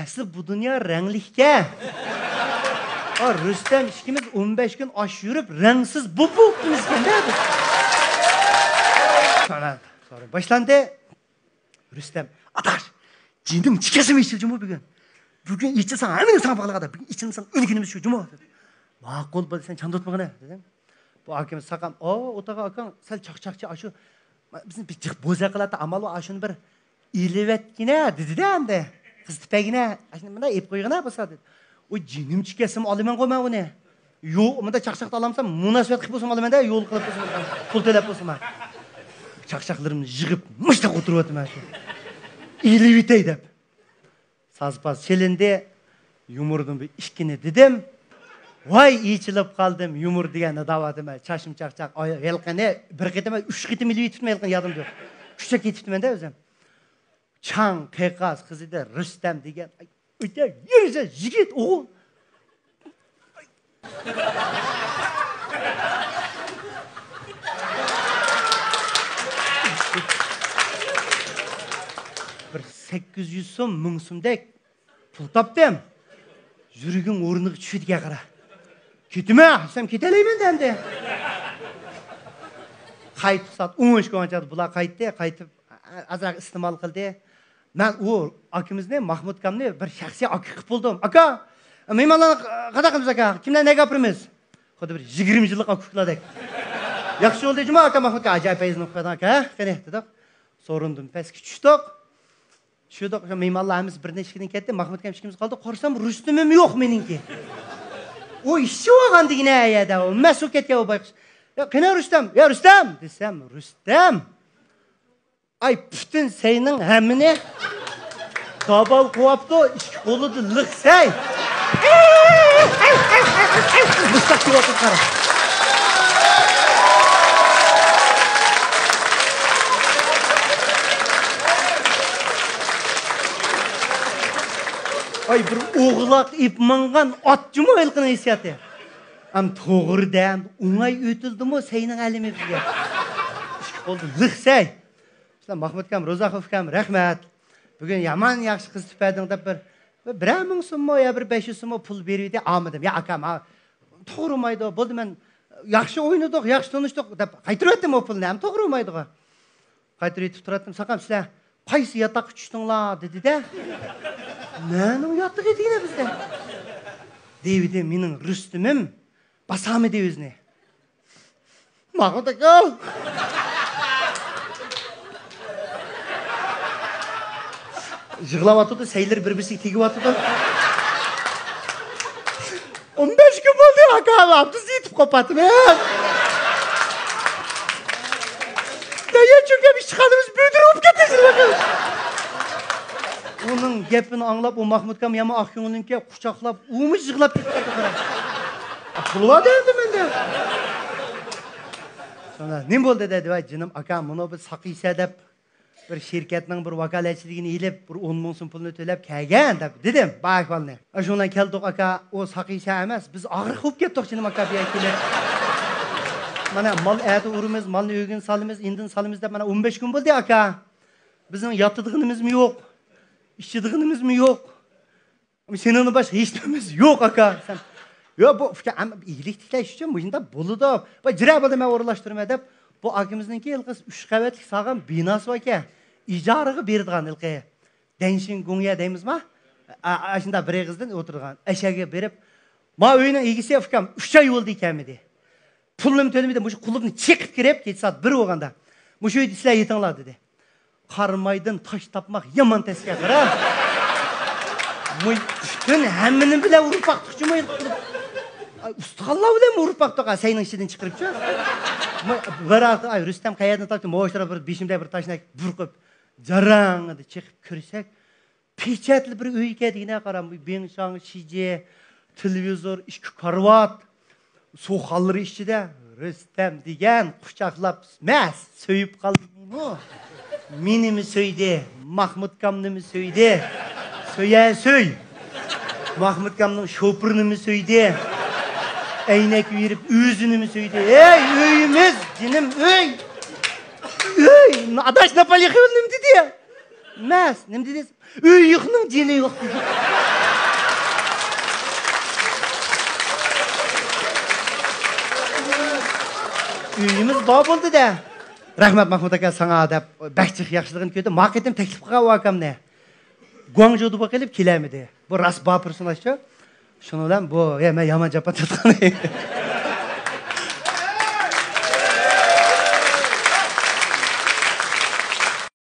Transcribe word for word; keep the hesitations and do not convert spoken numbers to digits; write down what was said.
ئەسلى بۇ دۇنيا رەڭلىككەن. ئا، رۇستەم ئىككىمىز ئون بەش كۈن ئاش يۈرۈپ، رەڭسىز بوپپۇ ئۆتتىمىزكەن-دە. باشلاندى. رۇستەم، ئاداش، جېنىم چىقىسىمۇ ئېچىلدى جۇمۇ بۈگۈن. بۈگۈن ئېچىلساڭ ھەممىنى ساڭا باغلىغان، بۈگۈن ئېچىلمىساڭ ئۆلگىنىمىز شۇ جۇمۇ. ماقۇل بولدى، سەن چاندۇرتمىغىنە دېدىم. بۇ ئاكىمىز ساقام، ئو، ئولتۇرغان ئاكاڭ سەل چاقچاقچى ئاشۇ. بىزنى بىر جىق بوزەك قىلاتتى، ئامال بار، ئاشۇنى بىر ئېلىۋەتكىنە دېدى-دە ئەمدى. قىز تېپەيگىنە، ئاشۇنى مۇنداق ئېلىپ قويغىنا بولسا دېدى. ئۇ جېنىم چىكەسىمۇ ئالىمەنغۇ مەن ئۇنى. يوق، مۇنداق چاقچاقتا ئالامسام، مۇناسىۋەت قىلىپ بولسىمۇ ئالىمەن-دە، يول قىلىپ بولسىمۇ، پۇل تۆلەپ بولسىمۇ. چاقچاقلىرىمنى يىغىپ، مۇشتاق ئولتۇرۇۋاتىمەن شۇ. ئېلىۋېتەي دەپ. ساز-پاز چېلىندى. يۇمۇردىن بىر ئىككىنى دېدىم. ۋاي، ئېچىلىپ قالدىم، يۇمۇر دېگەننى دەۋاتىمەن. چاچىم چاقچاق، ئاي-، ھېلىقىنى بىر قېتىم، ئۈچ قېتىم ئېلىۋېتىپتىمەن، ھېلىقىنى يادىمدا يوق. ئۈچ چەك ئېتىپتىمەن-دە ئۆزۈم. چاڭ قىيقاس قىزىدە رۇستەم دېگەن. ئۆتە يۈرسە يىگىت ئوغۇل. بىر سەككىز يۈز سوم، مىڭ سومدەك پۇل تاپتىم. يۈرىكىڭ ئورنىغا چۈشىدىكەن قارا. كېتىمەن دېسەم كېتەلەيمەن ئەمدى. قايتىپ سائەت ئون ئۈچكە ئانچە بۇلار قايتتى. قايتىپ ئازراق ئىستېمال قىلدى. مەن ئۇ ئاكىمىزنى، ماھمۇت ئاكامنى بىر شەخسىي ئاكا قىلىپ بولدۇم. «ئاكا، مېھمانلارنى قانداق قىلىمىز ئاكا؟ كىملەرنى نەگە ئاپىرىمىز؟» خۇددى بىر يىگىرمە يىللىق ئاكا ئۇكىلاردەك. «ياخشى بولدى جۇمۇ ئاكا، ماھمۇت ئاكا، ئاجايىپ پەيزىنى قىلىپ قويدۇڭ ئاكا، ھە؟ قېنى» دېدۇق. سورۇندىن پەسكە چۈشتۇق. چۈشتۇق، شۇ مېھمانلار ھەممىسى بىر نەچچە كۈندىن كەتتى، ماھمۇت ئاكام ئىككىمىز قالدۇق. قارىسام، رۇستىمىم يوق مېنىڭكى. ئۇ ئىششىۋالغان دېگىنە يەردە، ئۇ مەس بولۇپ كەتكەن ئۇ بايقۇش. «يا قېنى رۇستەم؟ يا رۇستەم!» دېسەم، رۇستەم! ئاي، پۈتۈن سەينىڭ ھەممىنى داباۋ قوۋاپتۇ، ئىككى قولىدا لىق سەي. مۇشتاق كېلىۋاتىدۇ، قارا. ئاي، بىر ئوغلاق ئېپ ماڭغان ئات جۇمۇ ھېلىقىنىڭ ھېسسىياتى. ئەم توغرىدە ئوڭاي ئۆتۈلدىمۇ سەينىڭ ئەلىمى بىزگە. ئىككى قولدا لىق سەي. شۇنداق، ماھمۇت ئاكام، روزاخوف ئاكام، رەھمەت. بۈگۈن يامان ياخشى قىز تېپەدىڭ دەپ بىر، بىر بىرەر مىڭ سوممۇ يا بىر بەش يۈز سوممۇ پۇل بېرىۋىدى، ئالمىدىم. يا ئاكام، ھا، توغرىمايدۇ، بولدى، مەن ياخشى ئوينىدۇق، ياخشى تونۇشتۇق دەپ قايتۇرۇۋەتتىم ئۇ پۇلنى، ھەم توغرىمايدىغۇ. قايتۇرۇۋېتىپ تۇراتتىم، ساقام، سىلەر قايسى ياتاققا چۈشتۈڭلار دېدى-دە. نەنىڭ ياتىقى دېگىنە بىزدە. دېۋىدى، مېنىڭ رۇستىمىم باسالمىدى ئۆزىنى. ماھمۇت ئاكا! يىغلاۋاتىدۇ، سەيلىرى بىر-بىرسىگە تېگىۋاتىدۇ. ئون بەش كۈن بولدى، ئاكا، بىز يېتىپ قوپاتىمىز. دەيە چۆكۈپ ئىشخانىمىز بۈدۈر بولۇپ كەتتى. ئۇنىڭ گېپىنى ئاڭلاپ، ئۇ ماھمۇت ئاكام يامان ئاق كۆڭۈللۈككە قۇچاقلاپ، ئۇمۇ يىغلاپ كېتىپ قالدى، قارا. پۇل بار دەيدۇ مەندە. سونا، نېمە بولدى دېدى، ۋاي جېنىم ئاكا، مۇنۇ بىر ساقىيسە دەپ، بىر شىركەتنىڭ بىر ۋاكالەتچىلىكىنى ئېلىپ، بىر ئون مىڭ سوم پۇلنى تۆلەپ كەلگەن دەپ دېدىم بۇ ئەھۋالنى. ئاشۇ بىلەن كەلدۇق ئاكا، ئۇ ساقىيسە ئەمەس، بىز ئاغرىق بولۇپ كەتتۇق جېنىم ئاكا بۇ يەرگە كېلىپ. مانا مال ئەتە ئۇرىمىز، مالنى ئۆگۈن سالىمىز، ئىندىن سالىمىز دەپ مانا ئون بەش كۈن بولدى ئاكا. بىزنىڭ ياتىدىغىنىمىزمۇ يوق، ئىچىدىغىنىمىزمۇ يوق. سېنىڭدىن باشقا ھېچ نېمىمىز يوق، ئاكا. سەن، يا، بۇ ئۇكا، ئەمما ئىگىلىك تىكلەش ئۈچۈن مۇشۇنداق بولىدۇ. بۇ جىرە بولدى، مەن ئورۇنلاشتۇرىمەن دەپ، بۇ ئاكىمىزنىڭكى ھېلىقى ئۈچ قەۋەتلىك سالغان بىناسى باركەن. ئىجارىغا بېرىدىغان ھېلىقى دەنشىن گۇڭيە دەيمىزما؟ ئا-، ئا-، ئاشۇنداق بىر ئېغىزدىن ئولتۇرىدىغان. ئەشەگە بېرىپ، ما ئۆينىڭ ئىگىسى ئۇكام، ئۈچ ئاي بولدى كەلمىدى. پۇلنىمۇ تۆلىمىدى، مۇشۇ قۇلۇپنى چېقىپ كىرىپ، كېچە سائەت بىر بولغاندا، مۇشۇ ئۆيدە سىلەر يېتىڭلار دېدى. قارامايدىن تاش تاپماق يامان تەسكە قارا. مۇ-، پۈتۈن ھەممىنى بىلەن ئۇرۇپ باقتۇق جۇمۇ. ئاي، ئۇستىخانلار بىلەن ئۇرۇپ باقتۇق، ھە، سەينىڭ ئىچىدىن چىقىرىپچۇ. مۇ-، بىر ھەقتە، ئاي، رۇستەم قەيەردىن تاپتى؟ مۇشۇ بىر بېشىمدا بىر تاشنى بۇرقۇپ، جاراڭ دېدى، چېقىپ كىرسەك، پېچەتلىك بىر ئۆيكەن دېگىنە قارا، بىڭشاڭ شىجى، تېلېۋىزور، ئىككى كارىۋات، سۇخانلىرى ئىچىدە رۇستەم دېگەن قۇچاقلاپ، مەس، سۆيۈپ قالدى مېنىمۇ. مېنىمۇ سۆيدى، ماھمۇتكامنىمۇ سۆيدى. سۆيە سۆي. ماھمۇتكامنىڭ شوپۇرىنىمۇ سۆيدى. ئەينەك بېرىپ ئۆزىنىمۇ سۆيدى. ھەي، ئۆيىمىز، جېنىم، ئۆي. ئۆي، ئاداش ناپالى خىيول نېمە دېدى؟ مەس، نېمە دېدى؟ ئۆي يوقنىڭ جېنى يوق دېدى. ئۆيىمىز بار بولدى-دە. رەھمەت، ماھمۇت ئاكا، ساڭا دەپ بەك جىق ياخشىلىقىنى كۆردۈم. ماڭا قېتىم تەكلىپ قىلغان ئۇ ئاكامنى. گۇاڭجۇدا بولۇپ قېلىپ كېلەلمىدى. بۇ راست بار پېرسوناژچۇ. شۇنىڭ بىلەن بۇ، ھە، مەن يامان جاپا تارتقان.